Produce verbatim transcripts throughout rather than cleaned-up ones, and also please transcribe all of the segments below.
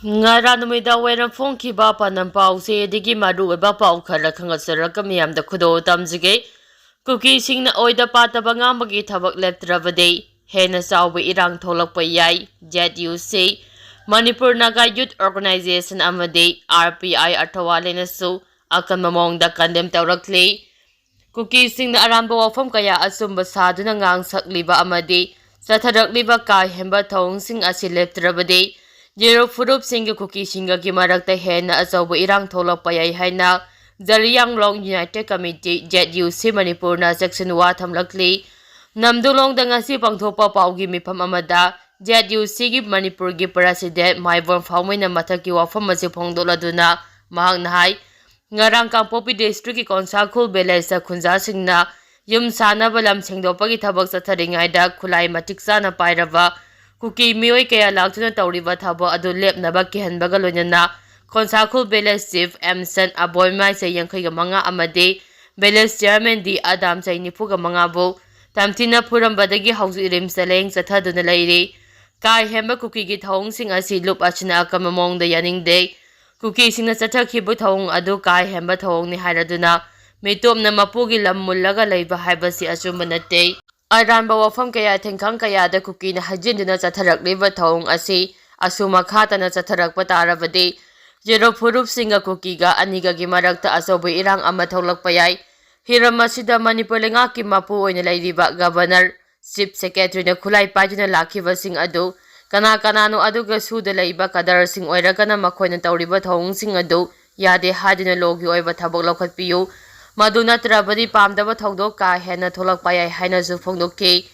ꯉꯔꯥꯡ ꯅꯨꯃꯤꯗꯥꯡ ꯋꯥꯏꯔꯝ ꯐꯣꯡꯈꯤꯕ ꯄꯥꯟꯗꯝ ꯄꯥꯎꯁꯦ ꯑꯗꯒꯤ ꯃꯔꯨꯑꯣꯏꯕ ꯄꯥꯎ ꯈꯔ ꯈꯪꯒꯠꯆꯔꯒ ꯃꯤꯌꯥꯝꯗ ꯈꯨꯗꯣꯜ ꯇꯝꯖꯒꯦ꯫ ꯀꯨꯀꯤꯁꯤꯡꯅ ꯑꯣꯏꯗ ꯄꯥꯗꯕ ꯉꯥꯡꯕꯒꯤ ꯊꯕꯛ ꯂꯦꯞꯇ꯭ꯔꯕꯗꯤ ꯍꯦꯟꯅ ꯆꯥꯎꯕ ꯏꯔꯥꯡ ꯊꯣꯛꯂꯛꯄ ꯌꯥꯏ꯫ ꯖꯦꯠ ꯌꯨ ꯁꯤ, ꯃꯅꯤꯄꯨꯔ ꯅꯥꯒꯥ ꯌꯨꯠ ꯑꯣꯔꯒꯅꯥꯏꯖꯦꯁꯟ ꯑꯃꯗꯤ ꯑꯥꯔ ꯄꯤ ꯑꯥꯏ ꯑꯊꯋꯥꯂꯦꯅꯁꯨ ꯑꯀꯟꯕ ꯃꯑꯣꯡꯗ ꯀꯟꯗꯦꯝ ꯇꯧꯔꯛꯂꯤ꯫ ꯀꯨꯀꯤꯁꯤꯡꯅ ꯑꯔꯥꯟꯕ ꯋꯥꯐꯝ ꯀꯌꯥ ꯑꯆꯨꯝꯕ ꯁꯥꯗꯨꯅ ꯉꯥꯡꯁꯛꯂꯤꯕ ꯑꯃꯗꯤ ꯆꯠꯊꯔꯛꯂꯤꯕ ꯀꯥ ꯍꯦꯟꯕ ꯊꯧꯑꯣꯡꯁꯤꯡ ꯑꯁꯤ ꯂꯦꯞꯇ꯭ꯔꯕꯗꯤ, ꯖꯦꯔꯣ ꯐꯨꯔꯨꯞꯁꯤꯡꯒꯤ ꯀꯨꯀꯤꯁꯤꯡꯒꯒꯤ ꯃꯔꯛꯇ ꯍꯦꯟꯅ ꯑꯆꯧꯕ ꯏꯔꯥꯡ ꯊꯣꯛꯂꯛꯄ ꯌꯥꯏ ꯍꯥꯏꯅ ꯖꯔꯤꯌꯥꯡꯂꯣꯡ ꯌꯨꯅꯥꯏꯇꯦꯠ ꯀꯃꯤꯇꯤ, ꯖꯦꯠ ꯌꯨ ꯁꯤ, ꯃꯅꯤꯄꯨꯔꯅ ꯆꯦꯛꯁꯤꯟ ꯋꯥ ꯊꯝꯂꯛꯂꯤ꯫ ꯅꯝꯗꯨꯂꯣꯡꯗ ꯉꯁꯤ ꯄꯥꯡꯊꯣꯛꯄ ꯄꯥꯎꯒꯤ ꯃꯤꯐꯝ ꯑꯃꯗ ꯖꯦꯠ ꯌꯨ ꯁꯤꯒꯤ ꯃꯅꯤꯄꯨꯔꯒꯤ ꯄ꯭ꯔꯁꯤꯗꯦꯟ ꯃꯥꯏꯕꯝ ꯐꯥꯎꯃꯩꯅ ꯃꯊꯛꯀꯤ ꯋꯥꯐꯝ ꯑꯁꯤ ꯐꯣꯡꯗꯣꯛꯂꯗꯨꯅ ꯃꯍꯥꯛꯅ ꯍꯥꯏ, ꯉꯔꯥꯡ ꯀꯥꯡꯄꯣꯛꯄꯤ ꯗꯤꯁꯇ꯭ꯔꯤꯛꯀꯤ ꯀꯣꯟꯁꯥꯈꯨꯜ ꯚꯤꯂꯦꯖꯇ ꯈꯨꯟꯖꯥꯁꯤꯡꯅ ꯌꯨꯝ ꯁꯥꯅꯕ ꯂꯝ ꯁꯦꯡꯗꯣꯛꯄꯒꯤ ꯊꯕꯛ ꯆꯠꯊꯔꯤꯉꯩꯗ ꯈꯨꯠꯂꯥꯏ ꯃꯇꯤꯛ ꯆꯥꯅ ꯄꯥꯏꯔꯕ ꯀꯨꯀꯤ ꯃꯤꯑꯣꯏ ꯀꯌꯥ ꯂꯥꯛꯇꯨꯅ ꯇꯧꯔꯤꯕ ꯊꯕꯛ ꯑꯗꯨ ꯂꯦꯞꯅꯕ ꯀꯤꯍꯟꯕꯒ ꯂꯣꯏꯅꯅ ꯈꯣꯟꯁꯥꯈꯨꯜ ꯚꯤꯂꯦꯖ ꯆꯤꯐ ꯑꯦꯝꯁꯟ ꯑꯕꯣꯏꯃꯥꯏ ꯆꯍꯤ ꯌꯥꯡꯈꯩꯒ ꯃꯉꯥ ꯑꯃꯗꯤ ꯚꯤꯂꯦꯖ ꯆꯤꯌꯔꯃꯦꯟ ꯗꯤ ꯑꯗꯥꯝ ꯆꯍꯤ ꯅꯤꯐꯨꯒ ꯃꯉꯥꯕꯨ ꯇꯝꯊꯤꯅ ꯐꯨꯔꯝꯕꯗꯒꯤ ꯍꯧꯖꯤꯛ ꯔꯤꯝꯁꯇ ꯂꯥꯌꯦꯡ ꯆꯠꯊꯗꯨꯅ ꯂꯩꯔꯤ꯫ ꯀꯥ ꯍꯦꯟꯕ ꯀꯨꯀꯤꯒꯤ ꯊꯧꯑꯣꯡꯁꯤꯡ ꯑꯁꯤ ꯂꯨꯞ ꯑꯁꯤꯅ ꯑꯀꯟꯕ ꯃꯑꯣꯡꯗ ꯌꯥꯅꯤꯡꯗꯦ꯫ ꯀꯨꯀꯤꯁꯤꯡꯅ ꯆꯠꯊꯈꯤꯕ ꯊꯧꯑꯣꯡ ꯑꯗꯨ ꯀꯥ ꯍꯦꯟꯕ ꯊꯧꯑꯣꯡꯅꯤ ꯍꯥꯏꯔꯗꯨꯅ ꯃꯤꯇꯣꯞꯅ ꯃꯄꯨꯒꯤ ꯂꯝ ꯃꯨꯜꯂꯒ ꯂꯩꯕ ꯍꯥꯏꯕꯁꯤ ꯑꯆꯨꯝꯕ ꯅꯠꯇꯦ꯫ ꯑꯔꯥꯟꯕ ꯋꯥꯐꯝ ꯀꯌꯥ, ꯊꯦꯡꯈꯥꯡ ꯀꯌꯥꯗ ꯀꯨꯀꯤꯅ ꯍꯩꯖꯤꯟꯗꯨꯅ ꯆꯠꯊꯔꯛꯂꯤꯕ ꯊꯧꯑꯣꯡ ꯑꯁꯤ ꯑꯁꯨ ꯃꯈꯥ ꯇꯥꯅ ꯆꯠꯊꯔꯛꯄ ꯇꯥꯔꯕꯗꯤ, ꯖꯦꯔꯣ ꯐꯨꯔꯨꯞꯁꯤꯡꯒ ꯀꯨꯀꯤꯒ ꯑꯅꯤꯒꯒꯤ ꯃꯔꯛꯇ ꯑꯆꯧꯕ ꯏꯔꯥꯡ ꯑꯃ ꯊꯣꯛꯂꯛꯄ ꯌꯥꯏ꯫ ꯍꯤꯔꯝ ꯑꯁꯤꯗ ꯃꯅꯤꯄꯨꯔ ꯂꯩꯉꯥꯛꯀꯤ ꯃꯄꯨ ꯑꯣꯏꯅ ꯂꯩꯔꯤꯕ ꯒꯕꯔꯅꯔ, ꯆꯤꯐ ꯁꯦꯀ꯭ꯔꯦꯇꯔꯤꯅ ꯈꯨꯠꯂꯥꯏ ꯄꯥꯏꯗꯨꯅ ꯂꯥꯛꯈꯤꯕꯁꯤꯡ ꯑꯗꯨ ꯀꯅꯥ ꯀꯅꯥꯅꯣ, ꯑꯗꯨꯒ ꯁꯨꯗ ꯂꯩꯕ ꯀꯗꯔꯁꯤꯡ ꯑꯣꯏꯔꯒꯅ ꯃꯈꯣꯏꯅ ꯇꯧꯔꯤꯕ ꯊꯧꯑꯣꯡꯁꯤꯡ ꯑꯗꯨ ꯌꯥꯗꯦ ꯍꯥꯏꯗꯨꯅ ꯂꯣꯒꯤ ꯑꯣꯏꯕ ꯊꯕꯛ ꯂꯧꯈꯠꯄꯤꯌꯨ꯫ ꯃꯗꯨ ꯅꯠꯇ꯭ꯔꯕꯗꯤ ꯄꯥꯝꯗꯕ ꯊꯧꯗꯣꯛ ꯀꯥ ꯍꯦꯟꯅ ꯊꯣꯛꯂꯛꯄ ꯌꯥꯏ ꯍꯥꯏꯅꯁꯨ ꯐꯣꯡꯗꯣꯛꯈꯤ꯫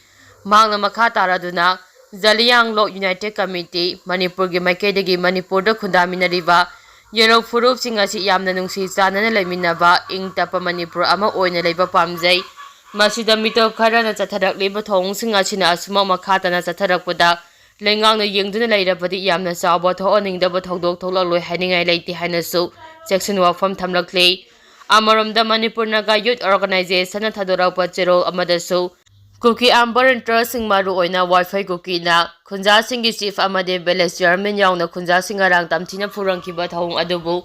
ꯃꯍꯥꯛꯅ ꯃꯈꯥ ꯇꯥꯔꯗꯨꯅ, ꯖꯂꯤꯌꯥꯡꯂꯣꯡ ꯌꯨꯅꯥꯏꯇꯦꯠ ꯀꯃꯤꯇꯤ, ꯃꯅꯤꯄꯨꯔꯒꯤ ꯃꯥꯏꯀꯩꯗꯒꯤ ꯃꯅꯤꯄꯨꯔꯗ ꯈꯨꯟꯗꯥꯃꯤꯟꯅꯔꯤꯕ ꯌꯦꯔꯧ ꯐꯨꯔꯨꯞꯁꯤꯡ ꯑꯁꯤ ꯌꯥꯝꯅ ꯅꯨꯡꯁꯤ ꯆꯥꯟꯅꯅ ꯂꯩꯃꯤꯟꯅꯕ, ꯏꯪ ꯇꯞꯄ ꯃꯅꯤꯄꯨꯔ ꯑꯃ ꯑꯣꯏꯅ ꯂꯩꯕ ꯄꯥꯝꯖꯩ꯫ ꯃꯁꯤꯗ ꯃꯤꯇꯣꯞ ꯈꯔꯅ ꯆꯠꯊꯔꯛꯂꯤꯕ ꯊꯧꯑꯣꯡꯁꯤꯡ ꯑꯁꯤꯅ ꯑꯁꯨꯃꯛ ꯃꯈꯥ ꯇꯥꯅ ꯆꯠꯊꯔꯛꯄꯗ ꯂꯩꯉꯥꯛꯅ ꯌꯦꯡꯗꯨꯅ ꯂꯩꯔꯕꯗꯤ ꯌꯥꯝꯅ ꯆꯥꯎꯕ ꯊꯣꯛꯍꯟꯅꯤꯡꯗꯕ ꯊꯧꯗꯣꯛ ꯊꯣꯛꯂꯛꯂꯣꯏ ꯍꯥꯏꯅꯤꯡꯉꯥꯏ ꯂꯩꯇꯦ ꯍꯥꯏꯅꯁꯨ ꯆꯦꯛꯁꯤꯟ ꯋꯥꯐꯝ ꯊꯝꯂꯛꯂꯤ꯫ ꯑꯃꯔꯣꯝꯗ ꯃꯅꯤꯄꯨꯔ ꯅꯥꯒꯥ ꯌꯨꯠ ꯑꯣꯔꯒꯅꯥꯏꯖꯦꯁꯟꯅ ꯊꯥꯗꯣꯔꯛꯄ ꯆꯦꯔꯣꯜ ꯑꯃꯗꯁꯨ ꯀꯨꯀꯤ ꯑꯥꯔꯝ ꯚꯣꯂꯨꯟꯇꯤꯌꯔꯁꯤꯡ, ꯃꯔꯨꯑꯣꯏꯅ ꯋꯥꯏꯐꯩ ꯀꯨꯀꯤꯅ ꯈꯨꯟꯖꯥꯁꯤꯡꯒꯤ ꯆꯤꯐ ꯑꯃꯗꯤ ꯚꯤꯂꯦꯖ ꯆꯤꯌꯔꯃꯦꯟ ꯌꯥꯎꯅ ꯈꯨꯟꯖꯥꯁꯤꯡ ꯉꯔꯥꯡ ꯇꯝꯊꯤꯅ ꯐꯨꯔꯝꯈꯤꯕ ꯊꯧꯑꯣꯡ ꯑꯗꯨꯕꯨ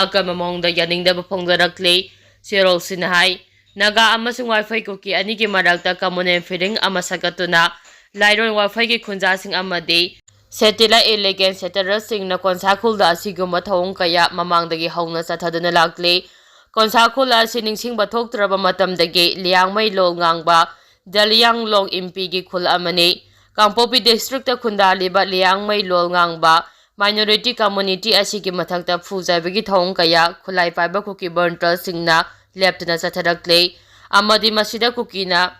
ꯑꯀꯟꯕ ꯃꯑꯣꯡꯗ ꯌꯥꯅꯤꯡꯗꯕ ꯐꯣꯡꯗꯣꯔꯛꯂꯤ꯫ ꯆꯦꯔꯣꯜꯁꯤꯡꯅ ꯍꯥꯏ, ꯅꯥꯒꯥ ꯑꯃꯁꯨꯡ ꯋꯥꯏꯐꯩ ꯀꯨꯀꯤ ꯑꯅꯤꯒꯤ ꯃꯔꯛꯇ ꯀꯝꯃꯨꯅꯦꯜ ꯐꯤꯂꯤꯡ ꯑꯃ ꯁꯥꯒꯠꯇꯨꯅ ꯂꯥꯏꯔꯣꯟ ꯋꯥꯏꯐꯩꯒꯤ ꯈꯨꯟꯖꯥꯁꯤꯡ ꯑꯃꯗꯤ ꯁꯦꯇꯤꯂꯥꯏꯠ ꯏꯂꯤꯒꯦꯟ ꯁꯦꯇꯂꯔꯁꯤꯡꯅ ꯀꯣꯟꯁꯥ ꯈꯨꯜꯗ ꯑꯁꯤꯒꯨꯝꯕ ꯊꯧꯑꯣꯡ ꯀꯌꯥ ꯃꯃꯥꯡꯗꯒꯤ ꯍꯧꯅ ꯆꯠꯊꯗꯨꯅ ꯂꯥꯛꯂꯤ꯫ ꯀꯣꯟꯁꯥ ꯈꯨꯜ ꯑꯁꯤ ꯅꯤꯡꯁꯤꯡꯕ ꯊꯣꯛꯇ꯭ꯔꯕ ꯃꯇꯝꯗꯒꯤ ꯂꯤꯌꯥꯡꯃꯩ ꯂꯣꯜ ꯉꯥꯡꯕ ꯖꯂꯤꯌꯥꯡꯂꯣꯡ ꯏꯝꯄꯤꯒꯤ ꯈꯨꯜ ꯑꯃꯅꯤ꯫ ꯀꯥꯡꯄꯣꯛꯄꯤ ꯗꯤꯁꯇ꯭ꯔꯤꯛꯇ ꯈꯨꯟꯗꯥꯔꯤꯕ ꯂꯤꯌꯥꯡꯃꯩ ꯂꯣꯜ ꯉꯥꯡꯕ ꯃꯥꯏꯅꯣꯔꯤꯇꯤ ꯀꯝꯃꯨꯅꯤꯇꯤ ꯑꯁꯤꯒꯤ ꯃꯊꯛꯇ ꯐꯨ ꯆꯥꯏꯕꯒꯤ ꯊꯧꯑꯣꯡ ꯀꯌꯥ ꯈꯨꯠꯂꯥꯏ ꯄꯥꯏꯕ ꯀꯨꯀꯤ ꯚꯣꯂꯨꯟꯇꯤꯌꯔꯁꯤꯡꯅ ꯂꯦꯞꯇꯅ ꯆꯠꯊꯔꯛꯂꯤ ꯑꯃꯗꯤ ꯃꯁꯤꯗ ꯀꯨꯀꯤꯅ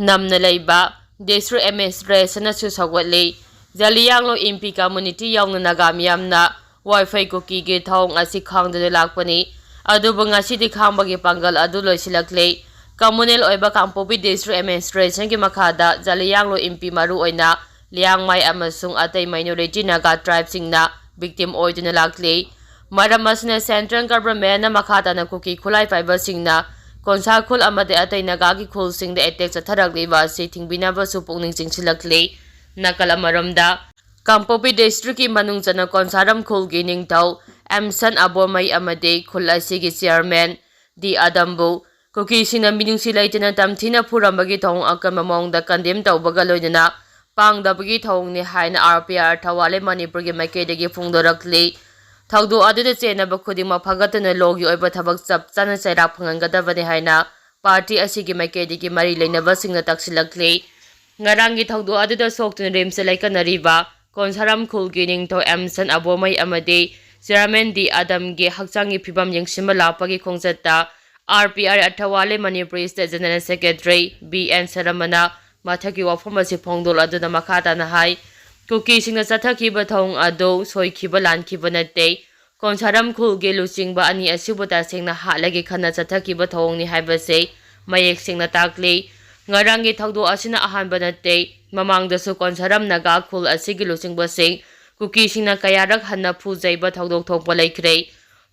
ꯅꯝꯅ ꯂꯩꯕ ꯗꯤꯁꯇ꯭ꯔꯤꯛ ꯑꯦꯗꯃꯤꯅꯤꯁꯇ꯭ꯔꯦꯁꯟꯅꯁꯨ ꯁꯧꯒꯠꯂꯤ꯫ ꯖꯂꯤꯌꯥꯡꯂꯣꯡ ꯏꯝꯄꯤ ꯀꯝꯃꯨꯅꯤꯇꯤ ꯌꯥꯎꯅ ꯅꯥꯒꯥ ꯃꯤꯌꯥꯝꯅ ꯋꯥꯏꯐꯩ ꯀꯨꯀꯤꯒꯤ ꯊꯧꯑꯣꯡ ꯑꯁꯤ ꯈꯥꯡꯗꯨꯅ ꯂꯥꯛꯄꯅꯤ꯫ ꯑꯗꯨꯕꯨ ꯉꯁꯤꯗꯤ ꯈꯥꯡꯕꯒꯤ ꯄꯥꯡꯒꯜ ꯑꯗꯨ ꯂꯣꯏꯁꯤꯜꯂꯛꯂꯦ꯫ ꯀꯝꯃꯨꯅꯦꯜ ꯑꯣꯏꯕ ꯀꯥꯡꯄꯣꯛꯄꯤ ꯗꯤꯁꯇ꯭ꯔꯤꯛ ꯑꯦꯗꯃꯤꯅꯤꯁꯇ꯭ꯔꯦꯁꯟꯒꯤ ꯃꯈꯥꯗ ꯖꯂꯤꯌꯥꯡꯂꯣꯡ ꯏꯝꯄꯤ, ꯃꯔꯨꯑꯣꯏꯅ ꯂꯤꯌꯥꯡꯃꯥꯏ ꯑꯃꯁꯨꯡ ꯑꯇꯩ ꯃꯥꯏꯅꯣꯔꯤꯇꯤ ꯅꯥꯒꯥ ꯇ꯭ꯔꯥꯏꯕꯁꯤꯡꯅ ꯚꯤꯛꯇꯤꯝ ꯑꯣꯏꯗꯨꯅ ꯂꯥꯛꯂꯤ꯫ ꯃꯔꯝ ꯑꯁꯤꯅ ꯁꯦꯟꯇ꯭ꯔꯦꯜ ꯒꯚꯔꯟꯃꯦꯟꯠꯅ ꯃꯈꯥ ꯇꯥꯅ ꯀꯨꯀꯤ ꯈꯨꯠꯂꯥꯏ ꯄꯥꯏꯕꯁꯤꯡꯅ ꯀꯣꯟꯁꯥ ꯈꯨꯜ ꯑꯃꯗꯤ ꯑꯇꯩ ꯅꯥꯒꯥꯒꯤ ꯈꯨꯜꯁꯤꯡꯗ ꯑꯦꯇꯦꯛ ꯆꯠꯊꯔꯛꯂꯤꯕ ꯑꯁꯤ ꯊꯤꯡꯕꯤꯅꯕꯁꯨ ꯄꯨꯛꯅꯤꯡ ꯆꯤꯡꯁꯤꯜꯂꯛꯂꯤ꯫ ꯅꯥꯀꯜ ꯑꯃꯔꯣꯝꯗ, ꯀꯥꯡꯄꯣꯛꯄꯤ ꯗꯤꯁꯇ꯭ꯔꯤꯛꯀꯤ ꯃꯅꯨꯡ ꯆꯟꯅ ꯀꯣꯟꯁꯥꯔꯝ ꯈꯨꯜꯒꯤ ꯅꯤꯡꯊꯧ ꯑꯦꯝꯁꯟ ꯑꯕꯣꯃꯩ ꯑꯃꯗꯤ ꯈꯨꯜ ꯑꯁꯤꯒꯤ ꯆꯤꯌꯔꯃꯦꯟ ꯗꯤ ꯑꯗꯝꯕꯨ ꯀꯨꯀꯤꯁꯤꯡꯅ ꯃꯤꯅꯨꯡꯁꯤ ꯂꯩꯇꯅ ꯇꯝꯊꯤꯅ ꯐꯨꯔꯝꯕꯒꯤ ꯊꯧꯑꯣꯡ ꯑꯀꯟꯕ ꯃꯑꯣꯡꯗ ꯀꯟꯗꯦꯝ ꯇꯧꯕꯒ ꯂꯣꯏꯅꯅ ꯄꯥꯡꯗꯕꯒꯤ ꯊꯧꯑꯣꯡꯅꯤ ꯍꯥꯏꯅ ꯑꯥꯔ ꯄꯤ ꯑꯥꯔ ꯊꯧꯕꯥꯜ ꯃꯅꯤꯄꯨꯔꯒꯤ ꯃꯥꯏꯀꯩꯗꯒꯤ ꯐꯣꯡꯗꯣꯔꯛꯂꯤ꯫ ꯊꯧꯗꯣꯛ ꯑꯗꯨꯗ ꯆꯦꯟꯅꯕ ꯈꯨꯗꯤꯡꯃꯛ ꯐꯒꯠꯇꯅ ꯂꯣꯒꯤ ꯑꯣꯏꯕ ꯊꯕꯛ ꯆꯞ ꯆꯥꯅ ꯆꯩꯔꯥꯛ ꯐꯪꯍꯟꯒꯗꯕꯅꯤ ꯍꯥꯏꯅ ꯄꯥꯔꯇꯤ ꯑꯁꯤꯒꯤ ꯃꯥꯏꯀꯩꯗꯒꯤ ꯃꯔꯤ ꯂꯩꯅꯕꯁꯤꯡꯅ ꯇꯛꯁꯤꯜꯂꯛꯂꯤ꯫ ꯉꯔꯥꯡꯒꯤ ꯊꯧꯗꯣꯛ ꯑꯗꯨꯗ ꯁꯣꯛꯇꯨꯅ ꯔꯤꯝꯁꯇ ꯂꯩꯀꯠꯅꯔꯤꯕ ꯀꯣꯟꯁꯥꯔꯝ ꯈꯨꯜꯒꯤ ꯅꯤꯡꯊꯧ ꯑꯦꯝꯁꯟ ꯑꯕꯣꯃꯩ ꯑꯃꯗꯤ ꯆꯤꯌꯔꯃꯦꯟ ꯗꯤ ꯑꯗꯝꯒꯤ ꯍꯛꯆꯥꯡꯒꯤ ꯐꯤꯕꯝ ꯌꯦꯡꯁꯤꯟꯕ ꯂꯥꯛꯄꯒꯤ ꯈꯣꯡꯆꯠꯇ R P R Thoubal Manipur state general secretary B N Sharma ꯃꯊꯛꯀꯤ ꯋꯥꯐꯝ ꯑꯁꯤ ꯐꯣꯡꯗꯣꯛꯂꯗꯨꯅ ꯃꯈꯥ ꯇꯥꯅ ꯍꯥꯏ, ꯀꯨꯀꯤꯁꯤꯡꯅ ꯆꯠꯊꯈꯤꯕ ꯊꯧꯑꯣꯡ ꯑꯗꯨ ꯁꯣꯏꯈꯤꯕ ꯂꯥꯟꯈꯤꯕ ꯅꯠꯇꯦ꯫ ꯀꯣꯟꯁꯥꯔꯝ ꯈꯨꯜꯒꯤ ꯂꯨꯆꯤꯡꯕ ꯑꯅꯤ ꯑꯁꯤꯕꯨ ꯇꯁꯦꯡꯅ ꯍꯥꯠꯂꯒꯦ ꯈꯟꯅ ꯆꯠꯊꯈꯤꯕ ꯊꯧꯑꯣꯡꯅꯤ ꯍꯥꯏꯕꯁꯤ ꯃꯌꯦꯛ ꯁꯦꯡꯅ ꯇꯥꯛꯂꯤ꯫ ꯉꯔꯥꯡꯒꯤ ꯊꯧꯗꯣꯛ ꯑꯁꯤꯅ ꯑꯍꯥꯟꯕ ꯅꯠꯇꯦ꯫ ꯃꯃꯥꯡꯗꯁꯨ ꯀꯣꯟꯁꯥꯔꯝ ꯅꯥꯒꯥ ꯈꯨꯜ ꯑꯁꯤꯒꯤ ꯂꯨꯆꯤꯡꯕꯁꯤꯡ ꯀꯨꯀꯤꯁꯤꯡꯅ ꯀꯌꯥꯔꯛ ꯍꯟꯅ ꯐꯨ ꯆꯩꯕ ꯊꯧꯗꯣꯛ ꯊꯣꯛꯄ ꯂꯩꯈ꯭ꯔꯦ꯫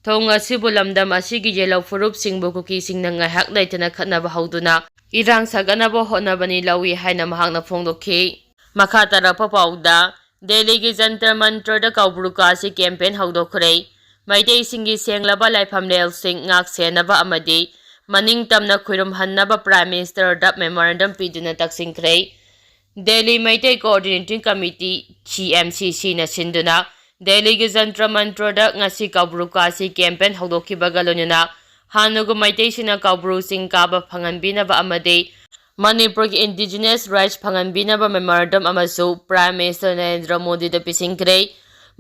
ꯊꯧꯑꯣꯡ ꯑꯁꯤꯕꯨ ꯂꯝꯗꯝ ꯑꯁꯤꯒꯤ ꯌꯦꯜꯍꯧ ꯐꯨꯔꯨꯞꯁꯤꯡꯕꯨ ꯀꯨꯀꯤꯁꯤꯡꯅ ꯉꯥꯏꯍꯥꯛ ꯂꯩꯇꯅ ꯈꯠꯅꯕ ꯍꯧꯗꯨꯅ ꯏꯔꯥꯡ ꯁꯥꯒꯠꯅꯕ ꯍꯣꯠꯅꯕꯅꯤ ꯂꯧꯏ ꯍꯥꯏꯅ ꯃꯍꯥꯛꯅ ꯐꯣꯡꯗꯣꯛꯈꯤ꯫ ꯃꯈꯥ ꯇꯥꯔꯛꯄ ꯄꯥꯎꯗ, ꯗꯦꯜꯂꯤꯒꯤ ꯖꯟꯇꯔ ꯃꯟꯇꯔꯗ ꯀꯥꯎꯕ꯭ꯔꯨ ꯀꯥꯁꯤ ꯀꯦꯝꯄꯦꯟ ꯍꯧꯗꯣꯛꯈ꯭ꯔꯦ꯫ ꯃꯩꯇꯩꯁꯤꯡꯒꯤ ꯁꯦꯡꯂꯕ ꯂꯥꯏꯐꯝꯂꯦꯟꯁꯤꯡ ꯉꯥꯛ ꯁꯦꯟꯅꯕ ꯑꯃꯗꯤ ꯃꯅꯤꯡ ꯇꯝꯅ ꯈꯨꯔꯨꯝꯍꯟꯅꯕ ꯄ꯭ꯔꯥꯏꯝ ꯃꯤꯅꯤꯁꯇꯔꯗ ꯃꯦꯃꯣꯔꯦꯟꯗꯝ ꯄꯤꯗꯨꯅ ꯇꯛꯁꯤꯟꯈ꯭ꯔꯦ꯫ ꯗꯦꯜꯂꯤ ꯃꯩꯇꯩ ꯀꯣꯑꯣꯔꯗꯤꯅꯦꯇꯤꯡ ꯀꯃꯤꯇꯤ, ꯁꯤ ꯑꯦꯝ ꯁꯤ ꯁꯤꯅ ꯁꯤꯟꯗꯨꯅ ꯗꯦꯜꯂꯤꯒꯤ ꯖꯟꯇ꯭ꯔ ꯃꯟꯇ꯭ꯔꯗ ꯉꯁꯤ ꯀꯥꯎꯕ꯭ꯔꯨ ꯀꯥꯁꯤ ꯀꯦꯝꯄꯦꯟ ꯍꯧꯗꯣꯛꯈꯤꯕꯒ ꯂꯣꯏꯅꯅ ꯍꯥꯟꯅꯒꯨꯝ ꯃꯩꯇꯩꯁꯤꯡꯅ ꯀꯥꯎꯕ꯭ꯔꯨ ꯆꯤꯡ ꯀꯥꯕ ꯐꯪꯍꯟꯕꯤꯅꯕ ꯑꯃꯗꯤ ꯃꯅꯤꯄꯨꯔꯒꯤ ꯏꯟꯗꯤꯖꯤꯅꯁ ꯔꯥꯏꯠꯁ ꯐꯪꯍꯟꯕꯤꯅꯕ ꯃꯦꯃꯣꯔꯦꯟꯗꯝ ꯑꯃꯁꯨ ꯄ꯭ꯔꯥꯏꯝ ꯃꯤꯅꯤꯁꯇꯔ ꯅꯔꯦꯟꯗ꯭ꯔ ꯃꯣꯗꯤꯗ ꯄꯤꯁꯤꯟꯈ꯭ꯔꯦ꯫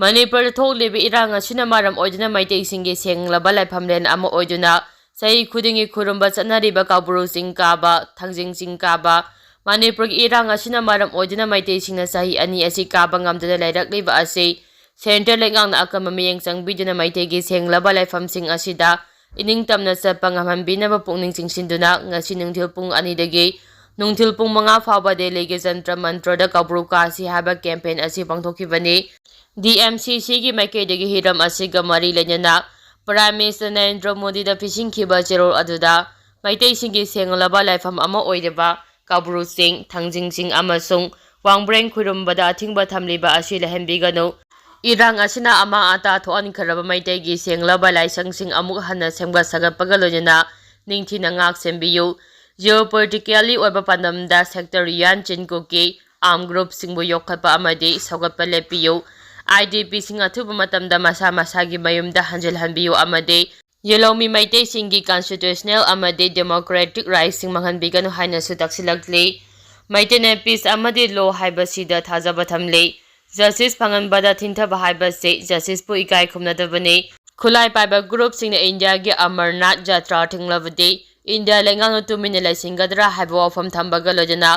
ꯃꯅꯤꯄꯨꯔꯗ ꯊꯣꯛꯂꯤꯕ ꯏꯔꯥꯡ ꯑꯁꯤꯅ ꯃꯔꯝ ꯑꯣꯏꯗꯨꯅ ꯃꯩꯇꯩꯁꯤꯡꯒꯤ ꯁꯦꯡꯂꯕ ꯂꯥꯏꯐꯝꯂꯦꯟ ꯑꯃ ꯑꯣꯏꯗꯨꯅ ꯆꯍꯤ ꯈꯨꯗꯤꯡꯒꯤ ꯈꯨꯔꯨꯝꯕ ꯆꯠꯅꯔꯤꯕ ꯀꯥꯎꯕ꯭ꯔꯨ ꯆꯤꯡ ꯀꯥꯕ, ꯊꯥꯡꯖꯤꯡ ꯆꯤꯡ ꯀꯥꯕ, ꯃꯅꯤꯄꯨꯔꯒꯤ ꯏꯔꯥꯡ ꯑꯁꯤꯅ ꯃꯔꯝ ꯑꯣꯏꯗꯨꯅ ꯃꯩꯇꯩꯁꯤꯡꯅ ꯆꯍꯤ ꯑꯅꯤ ꯑꯁꯤ ꯀꯥꯕ ꯉꯝꯗꯅ ꯂꯩꯔꯛꯂꯤꯕ ꯑꯁꯤ ꯁꯦꯟꯇ꯭ꯔꯦꯜ ꯂꯩꯉꯥꯛꯅ ꯑꯀꯟꯕ ꯃꯤꯠꯌꯦꯡ ꯆꯪꯕꯤꯗꯨꯅ ꯃꯩꯇꯩꯒꯤ ꯁꯦꯡꯂꯕ ꯂꯥꯏꯐꯝꯁꯤꯡ ꯑꯁꯤꯗ ꯏꯅꯤꯡ ꯇꯝꯅ ꯆꯠꯄ ꯉꯝꯍꯟꯕꯤꯅꯕ ꯄꯨꯛꯅꯤꯡ ꯆꯤꯡꯁꯤꯟꯗꯨꯅ ꯉꯁꯤ ꯅꯨꯡꯊꯤꯜ ꯄꯨꯡ ꯑꯅꯤꯗꯒꯤ ꯅꯨꯡꯊꯤꯜ ꯄꯨꯡ ꯃꯉꯥ ꯐꯥꯎꯕ ꯗꯦꯜꯂꯤꯒꯤ ꯖꯟꯇ꯭ꯔ ꯃꯟꯇ꯭ꯔꯗ ꯀꯥꯎꯕ꯭ꯔꯨ ꯀꯥꯁꯤ ꯍꯥꯏꯕ ꯀꯦꯝꯄꯦꯟ ꯑꯁꯤ ꯄꯥꯡꯊꯣꯛꯈꯤꯕꯅꯤ꯫ ꯗꯤ ꯑꯦꯝ ꯁꯤ ꯁꯤꯒꯤ ꯃꯥꯏꯀꯩꯗꯒꯤ ꯍꯤꯔꯝ ꯑꯁꯤꯒ ꯃꯔꯤ ꯂꯩꯅꯅ ꯄ꯭ꯔꯥꯏꯝ ꯃꯤꯅꯤꯁꯇꯔ ꯅꯔꯦꯟꯗ꯭ꯔ ꯃꯣꯗꯤꯗ ꯄꯤꯁꯤꯟꯈꯤꯕ ꯆꯦꯔꯣꯜ ꯑꯗꯨꯗ ꯃꯩꯇꯩꯁꯤꯡꯒꯤ ꯁꯦꯡꯂꯕ ꯂꯥꯏꯐꯝ ꯑꯃ ꯑꯣꯏꯔꯤꯕ ꯀꯥꯕ꯭ꯔꯨ ꯆꯤꯡ, ꯊꯥꯡꯖꯤꯡ ꯆꯤꯡ ꯑꯃꯁꯨꯡ ꯋꯥꯡꯕ꯭ꯔꯦꯡ ꯈꯨꯔꯨꯝꯕꯗ ꯑꯊꯤꯡꯕ ꯊꯝꯂꯤꯕ ꯑꯁꯤ ꯂꯩꯍꯟꯕꯤꯒꯅꯨ꯫ ꯏꯔꯥꯡ ꯑꯁꯤꯅ ꯑꯃꯥꯡ ꯑꯇꯥ ꯊꯣꯛꯍꯟꯈ꯭ꯔꯕ ꯃꯩꯇꯩꯒꯤ ꯁꯦꯡꯂꯕ ꯂꯥꯏꯁꯪꯁꯤꯡ ꯑꯃꯨꯛ ꯍꯟꯅ ꯁꯦꯝꯒꯠ ꯁꯥꯒꯠꯄꯒ ꯂꯣꯏꯅꯅ ꯅꯤꯡꯊꯤꯅ ꯉꯥꯛ ꯁꯦꯟꯕꯤꯌꯨ꯫ Geopolitically ꯑꯣꯏꯕ ꯄꯥꯟꯗꯝꯗ ꯁꯦꯛꯇꯔ ꯌꯨꯌꯥꯟ ꯆꯤꯟ ꯀꯨꯀꯤ ꯑꯥꯔꯝ ꯒ꯭ꯔꯨꯞꯁꯤꯡꯕꯨ ꯌꯣꯛꯈꯠꯄ ꯑꯃꯗꯤ ꯁꯧꯒꯠꯄ ꯂꯦꯞꯄꯤꯌꯨ꯫ ꯑꯥꯏ ꯗꯤ ꯄꯤꯁꯤꯡ ꯑꯊꯨꯕ ꯃꯇꯝꯗ ꯃꯁꯥ ꯃꯁꯥꯒꯤ ꯃꯌꯨꯝꯗ ꯍꯟꯖꯤꯜꯍꯟꯕꯤꯌꯨ ꯑꯃꯗꯤ ꯌꯦꯜꯍꯧꯃꯤ ꯃꯩꯇꯩꯁꯤꯡꯒꯤ ꯀꯟꯁꯇꯤꯇ꯭ꯌꯨꯁꯅꯦꯜ ꯑꯃꯗꯤ ꯗꯦꯃꯣꯀ꯭ꯔꯦꯇꯤꯛ ꯔꯥꯏꯠꯁꯤꯡ ꯃꯥꯡꯍꯟꯕꯤꯒꯅꯨ ꯍꯥꯏꯅꯁꯨ ꯇꯛꯁꯤꯜꯂꯛꯂꯤ꯫ ꯃꯩꯇꯩꯅ ꯄꯤꯁ ꯑꯃꯗꯤ ꯂꯣ ꯍꯥꯏꯕꯁꯤꯗ ꯊꯥꯖꯕ ꯊꯝꯂꯤ꯫ ꯖꯁꯇꯤꯁ ꯐꯪꯍꯟꯕꯗ ꯊꯤꯡꯊꯕ ꯍꯥꯏꯕꯁꯤ ꯖꯁꯇꯤꯁꯄꯨ ꯏꯀꯥꯏ ꯈꯨꯝꯅꯗꯕꯅꯤ꯫ ꯈꯨꯠꯂꯥꯏ ꯄꯥꯏꯕ ꯒ꯭ꯔꯨꯞꯁꯤꯡꯅ ꯏꯟꯗꯤꯌꯥꯒꯤ ꯑꯃꯔꯅꯥꯊ ꯖꯇ꯭ꯔꯥ ꯊꯤꯡꯂꯕꯗꯤ ꯏꯟꯗꯤꯌꯥ ꯂꯩꯉꯥꯛꯅ ꯇꯨꯃꯤꯟꯅ ꯂꯩꯁꯤꯟꯒꯗ꯭ꯔꯥ ꯍꯥꯏꯕ ꯋꯥꯐꯝ ꯊꯝꯕꯒ ꯂꯣꯏꯅꯅ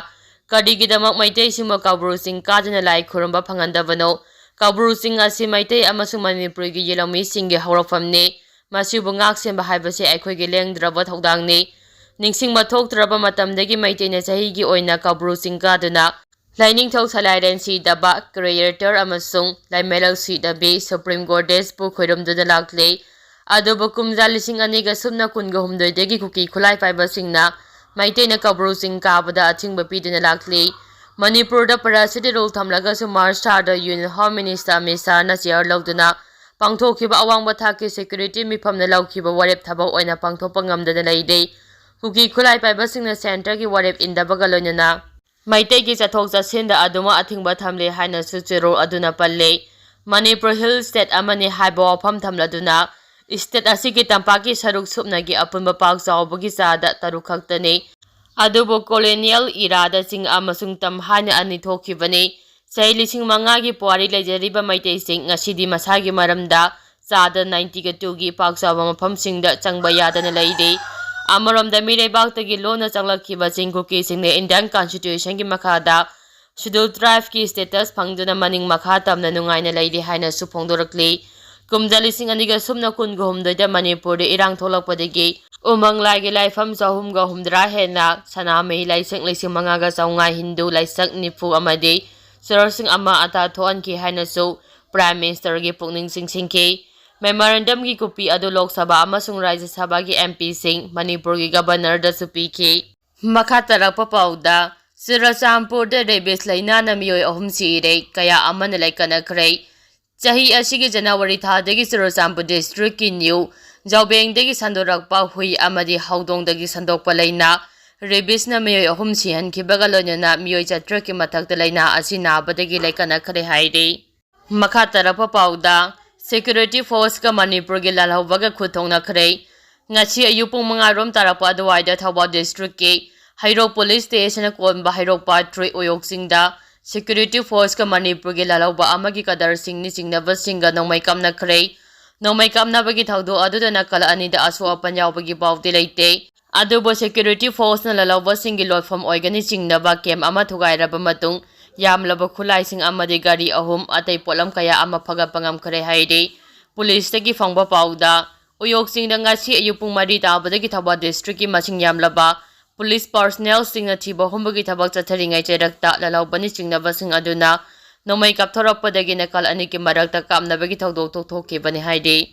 ꯀꯔꯤꯒꯤꯗꯃꯛ ꯃꯩꯇꯩꯁꯤꯡꯕꯨ ꯀꯥꯎꯕ꯭ꯔꯨ ꯆꯤꯡ ꯀꯥꯗꯨꯅ ꯂꯥꯏ ꯈꯨꯔꯨꯝꯕ ꯐꯪꯍꯟꯗꯕꯅꯣ? ꯀꯥꯎꯕ꯭ꯔꯨ ꯆꯤꯡ ꯑꯁꯤ ꯃꯩꯇꯩ ꯑꯃꯁꯨꯡ ꯃꯅꯤꯄꯨꯔꯤꯒꯤ ꯌꯦꯜꯍꯧꯃꯤꯁꯤꯡꯒꯤ ꯍꯧꯔꯛꯐꯝꯅꯤ꯫ ꯃꯁꯤꯕꯨ ꯉꯥꯛ ꯁꯦꯟꯕ ꯍꯥꯏꯕꯁꯤ ꯑꯩꯈꯣꯏꯒꯤ ꯂꯦꯡꯗ꯭ꯔꯕ ꯊꯧꯗꯥꯡꯅꯤ꯫ ꯅꯤꯡꯁꯤꯡꯕ ꯊꯣꯛꯇ꯭ꯔꯕ ꯃꯇꯝꯗꯒꯤ ꯃꯩꯇꯩꯅ ꯆꯍꯤꯒꯤ ꯑꯣꯏꯅ ꯀꯥꯕ꯭ꯔꯨ ꯆꯤꯡ ꯀꯥꯗꯨꯅ ꯂꯥꯏꯅꯤꯡꯊꯧ ꯁꯂꯥꯏꯔꯦꯟ ꯁꯤꯗꯕ, ꯀ꯭ꯔꯤꯌꯦꯇꯔ ꯑꯃꯁꯨꯡ ꯂꯥꯏꯃꯦꯔꯧ ꯁꯤꯗꯕꯤ, ꯁꯨꯄ꯭ꯔꯤꯝ ꯒꯣꯗꯦꯁꯄꯨ ꯈꯣꯏꯔꯨꯝꯗꯨꯅ ꯂꯥꯛꯂꯤ꯫ ꯑꯗꯨꯕꯨ ꯀꯨꯝꯖꯥ ꯂꯤꯁꯤꯡ ꯑꯅꯤꯒ ꯁꯨꯞꯅ ꯀꯨꯟꯒ ꯍꯨꯝꯗꯣꯏꯗꯒꯤ ꯀꯨꯀꯤ ꯈꯨꯠꯂꯥꯏ ꯄꯥꯏꯕꯁꯤꯡꯅ ꯃꯩꯇꯩꯅ ꯀꯧꯕ꯭ꯔꯨ ꯆꯤꯡ ꯀꯥꯕꯗ ꯑꯊꯤꯡꯕ ꯄꯤꯗꯨꯅ ꯂꯥꯛꯂꯤ꯫ ꯃꯅꯤꯄꯨꯔꯗ ꯄꯔꯥꯁꯤꯇꯤ ꯔꯨꯜ ꯊꯝꯂꯒꯁꯨ ꯃꯥꯔꯆ ꯊꯥꯗ ꯌꯨꯅꯤꯌꯟ ꯍꯣꯝ ꯃꯤꯅꯤꯁꯇꯔ ꯑꯃꯤꯠ ꯁꯥꯍꯅ ꯆꯤꯌꯔ ꯂꯧꯗꯨꯅ ꯄꯥꯡꯊꯣꯛꯈꯤꯕ ꯑꯋꯥꯡꯕ ꯊꯥꯛꯀꯤ ꯁꯦꯀ꯭ꯌꯨꯔꯤꯇꯤ ꯃꯤꯐꯝꯅ ꯂꯧꯈꯤꯕ ꯋꯥꯔꯦꯞ ꯊꯕꯛ ꯑꯣꯏꯅ ꯄꯥꯡꯊꯣꯛꯄ ꯉꯝꯗꯅ ꯂꯩꯔꯦ꯫ ꯀꯨꯀꯤ ꯈꯨꯠꯂꯥꯏ ꯄꯥꯏꯕꯁꯤꯡꯅ ꯁꯦꯟꯇꯔꯒꯤ ꯋꯥꯔꯦꯞ ꯏꯟꯗꯕꯒ ꯂꯣꯏꯅꯅ ꯃꯩꯇꯩꯒꯤ ꯆꯠꯊꯣꯛ ꯆꯠꯁꯤꯟꯗ ꯑꯗꯨꯃꯛ ꯑꯊꯤꯡꯕ ꯊꯝꯂꯦ ꯍꯥꯏꯅꯁꯨ ꯆꯦꯔꯣꯜ ꯑꯗꯨꯅ ꯄꯜꯂꯦ꯫ ꯃꯅꯤꯄꯨꯔ ꯍꯤꯜ ꯁ꯭ꯇꯦꯠ ꯑꯃꯅꯤ ꯍꯥꯏꯕ ꯋꯥꯐꯝ ꯊꯝꯂꯗꯨꯅ ꯁ꯭ꯇꯦꯠ ꯑꯁꯤꯒꯤ ꯇꯝꯄꯥꯛꯀꯤ ꯁꯔꯨꯛ ꯁꯨꯞꯅꯒꯤ ꯑꯄꯨꯟꯕ ꯄꯥꯛ ꯆꯥꯎꯕꯒꯤ ꯆꯥꯗ ꯇꯔꯨꯛ ꯈꯛꯇꯅꯤ꯫ ꯑꯗꯨꯕꯨ ꯀꯣꯂꯣꯅꯤꯌꯦꯜ ꯏꯔꯥꯗ ꯆꯤꯡ ꯑꯃꯁꯨꯡ ꯇꯝ ꯍꯥꯏꯅ ꯑꯅꯤ ꯊꯣꯛꯈꯤꯕꯅꯤ꯫ ꯆꯍꯤ ꯂꯤꯁꯤꯡ ꯃꯉꯥꯒꯤ ꯄꯨꯋꯥꯔꯤ ꯂꯩꯖꯔꯤꯕ ꯃꯩꯇꯩꯁꯤꯡ ꯉꯁꯤꯗꯤ ꯃꯁꯥꯒꯤ ꯃꯔꯝꯗ ꯆꯥꯗ ꯅꯥꯏꯟꯇꯤꯒ ꯇꯨꯒꯤ ꯄꯥꯛ ꯆꯥꯎꯕ ꯃꯐꯝꯁꯤꯡꯗ ꯆꯪꯕ ꯌꯥꯗꯅ ꯂꯩꯔꯤ꯫ ꯑꯃꯔꯣꯝꯗ ꯃꯤꯔꯩꯕꯥꯛꯇꯒꯤ ꯂꯣꯟꯅ ꯆꯪꯂꯛꯈꯤꯕꯁꯤꯡ ꯀꯨꯀꯤꯁꯤꯡꯅ ꯏꯟꯗꯤꯌꯟ ꯀꯟꯁꯇꯤꯇ꯭ꯌꯨꯁꯟꯒꯤ ꯃꯈꯥꯗ ꯁꯦꯗ꯭ꯌꯨꯜ ꯇ꯭ꯔꯥꯏꯕꯀꯤ ꯁ꯭ꯇꯦꯇꯁ ꯐꯪꯗꯨꯅ ꯃꯅꯤꯡ ꯃꯈꯥ ꯇꯝꯅ ꯅꯨꯡꯉꯥꯏꯅ ꯂꯩꯔꯤ ꯍꯥꯏꯅꯁꯨ ꯐꯣꯡꯗꯣꯔꯛꯂꯤ꯫ ꯀꯨꯝꯖꯥ ꯂꯤꯁꯤꯡ ꯑꯅꯤꯒ ꯁꯨꯞꯅ ꯀꯨꯟꯒ ꯍꯨꯝꯗꯣꯏꯗ ꯃꯅꯤꯄꯨꯔꯗ ꯏꯔꯥꯡ ꯊꯣꯛꯂꯛꯄꯗꯒꯤ ꯎꯃꯪ ꯂꯥꯏꯒꯤ ꯂꯥꯏꯐꯝ ꯆꯍꯨꯝꯒ ꯍꯨꯝꯗ꯭ꯔꯥ ꯍꯦꯟꯅ, ꯁꯅꯥꯃꯍꯤ ꯂꯥꯏꯁꯪ ꯂꯤꯁꯤꯡ ꯃꯉꯥꯒ ꯆꯥꯝꯃꯉꯥ, ꯍꯤꯟꯗꯨ ꯂꯥꯏꯁꯪ ꯅꯤꯐꯨ ꯑꯃꯗꯤ ꯆꯔꯆꯁꯤꯡ ꯑꯃ ꯑꯇꯥ ꯊꯣꯛꯍꯟꯈꯤ ꯍꯥꯏꯅꯁꯨ ꯄ꯭ꯔꯥꯏꯝ ꯃꯤꯅꯤꯁꯇꯔꯒꯤ ꯄꯨꯛꯅꯤꯡ ꯆꯤꯡꯁꯤꯟꯈꯤ꯫ ꯃꯦꯃꯣꯔꯦꯟꯗꯝꯒꯤ ꯀꯣꯄꯤ ꯑꯗꯨ ꯂꯣꯛ ꯁꯚꯥ ꯑꯃꯁꯨꯡ ꯔꯥꯖ꯭ꯌ ꯁꯚꯥꯒꯤ ꯑꯦꯝ ꯄꯤꯁꯤꯡ, ꯃꯅꯤꯄꯨꯔꯒꯤ ꯒꯕꯔꯅꯔꯗꯁꯨ ꯄꯤꯈꯤ꯫ ꯃꯈꯥ ꯇꯥꯔꯛꯄ ꯄꯥꯎꯗ, ꯆꯨꯔꯆꯥꯟꯄꯨꯔꯗ ꯔꯦꯕꯤꯁ ꯂꯥꯏꯅꯥꯅ ꯃꯤꯑꯣꯏ ꯑꯍꯨꯝ ꯁꯤꯔꯦ, ꯀꯌꯥ ꯑꯃꯅ ꯂꯩꯀꯠꯅꯈ꯭ꯔꯦ꯫ ꯆꯍꯤ ꯑꯁꯤꯒꯤ ꯖꯅꯋꯥꯔꯤ ꯊꯥꯗꯒꯤ ꯆꯨꯔꯆꯥꯟꯄꯨꯔ ꯗꯤꯁꯇ꯭ꯔꯤꯛꯀꯤ ꯅ꯭ꯌꯨ ꯖꯥꯎꯕꯦꯡꯗꯒꯤ ꯁꯟꯗꯣꯔꯛꯄ ꯍꯨꯏ ꯑꯃꯗꯤ ꯍꯧꯗꯣꯡꯗꯒꯤ ꯁꯟꯗꯣꯛꯄ ꯂꯥꯏꯅꯥ ꯔꯦꯕꯤꯁꯅ ꯃꯤꯑꯣꯏ ꯑꯍꯨꯝ ꯁꯤꯍꯟꯈꯤꯕꯒ ꯂꯣꯏꯅꯅ ꯃꯤꯑꯣꯏ ꯆꯥꯇ꯭ꯔꯦꯠꯀꯤ ꯃꯊꯛꯇ ꯂꯥꯏꯅꯥ ꯑꯁꯤ ꯅꯥꯕꯗꯒꯤ ꯂꯩꯀꯠꯅꯈ꯭ꯔꯦ ꯍꯥꯏꯔꯤ꯫ ꯃꯈꯥ ꯇꯥꯔꯛꯄ ꯄꯥꯎꯗ, ꯁꯦꯀ꯭ꯌꯨꯔꯤꯇꯤ ꯐꯣꯔꯁꯀ ꯃꯅꯤꯄꯨꯔꯒꯤ ꯂꯥꯜꯍꯧꯕꯒ ꯈꯨꯠ ꯊꯣꯛꯅꯈ꯭ꯔꯦ꯫ ꯉꯁꯤ ꯑꯌꯨꯛ ꯄꯨꯡ ꯃꯉꯥ ꯔꯣꯝ ꯇꯥꯔꯛꯄ ꯑꯗꯨꯋꯥꯏꯗ ꯊꯧꯕꯥꯜ ꯗꯤꯁꯇ꯭ꯔꯤꯛꯀꯤ ꯍꯩꯔꯣꯛ ꯄꯨꯂꯤꯁ ꯁ꯭ꯇꯦꯁꯟꯅ ꯀꯣꯟꯕ ꯍꯩꯔꯣꯛ ꯄꯥꯠ ꯊ꯭ꯔꯤ ꯎꯌꯣꯛ ꯆꯤꯡꯗ ꯁꯦꯀ꯭ꯌꯨꯔꯤꯇꯤ ꯐꯣꯔꯁꯀ ꯃꯅꯤꯄꯨꯔꯒꯤ ꯂꯥꯜꯍꯧꯕ ꯑꯃꯒꯤ ꯀꯗꯔꯁꯤꯡꯅꯤ ꯆꯤꯡꯅꯕꯁꯤꯡꯒ ꯅꯣꯡꯃꯩ ꯀꯥꯞꯅꯈ꯭ꯔꯦ꯫ ꯅꯣꯡꯃꯩ ꯀꯥꯞꯅꯕꯒꯤ ꯊꯧꯗꯣꯛ ꯑꯗꯨꯗ ꯅꯥꯀꯜ ꯑꯅꯤꯗ ꯑꯁꯣꯛ ꯑꯄꯟ ꯌꯥꯎꯕꯒꯤ ꯄꯥꯎꯗꯤ ꯂꯩꯇꯦ꯫ ꯑꯗꯨꯕꯨ ꯁꯦꯀ꯭ꯌꯨꯔꯤꯇꯤ ꯐꯣꯔꯁꯅ ꯂꯥꯜꯍꯧꯕꯁꯤꯡꯒꯤ ꯂꯣꯠꯐꯝ ꯑꯣꯏꯒꯅꯤ ꯆꯤꯡꯅꯕ ꯀꯦꯝꯞ ꯑꯃ ꯊꯨꯒꯥꯏꯔꯕ ꯃꯇꯨꯡ ꯌꯥꯝꯂꯕ ꯈꯨꯠꯂꯥꯏꯁꯤꯡ ꯑꯃꯗꯤ ꯒꯥꯔꯤ ꯑꯍꯨꯝ, ꯑꯇꯩ ꯄꯣꯠꯂꯝ ꯀꯌꯥ ꯑꯃ ꯐꯒꯠꯄ ꯉꯝꯈ꯭ꯔꯦ ꯍꯥꯏꯔꯤ꯫ ꯄꯨꯂꯤꯁꯇꯒꯤ ꯐꯪꯕ ꯄꯥꯎꯗ, ꯎꯌꯣꯛ ꯆꯤꯡꯗ ꯉꯁꯤ ꯑꯌꯨꯛ ꯄꯨꯡ ꯃꯔꯤ ꯇꯥꯕꯗꯒꯤ ꯊꯧꯕꯥꯜ ꯗꯤꯁꯇ꯭ꯔꯤꯛꯀꯤ ꯃꯁꯤꯡ ꯌꯥꯝꯂꯕ ꯄꯨꯂꯤꯁ ꯄꯥꯔꯁꯅꯦꯜꯁꯤꯡꯅ ꯊꯤꯕ ꯍꯨꯝꯕꯒꯤ ꯊꯕꯛ ꯆꯠꯊꯔꯤꯉꯩ ꯆꯩꯔꯛꯇ ꯂꯥꯜꯍꯧꯕꯅꯤ ꯆꯤꯡꯅꯕꯁꯤꯡ ꯑꯗꯨꯅ ꯅꯣꯡꯃꯩ ꯀꯥꯞꯊꯣꯔꯛꯄꯗꯒꯤ ꯅꯥꯀꯜ ꯑꯅꯤꯒꯤ ꯃꯔꯛꯇ ꯀꯥꯞꯅꯕꯒꯤ ꯊꯧꯗꯣꯛ ꯊꯣꯛꯈꯤꯕꯅꯤ ꯍꯥꯏꯔꯤ꯫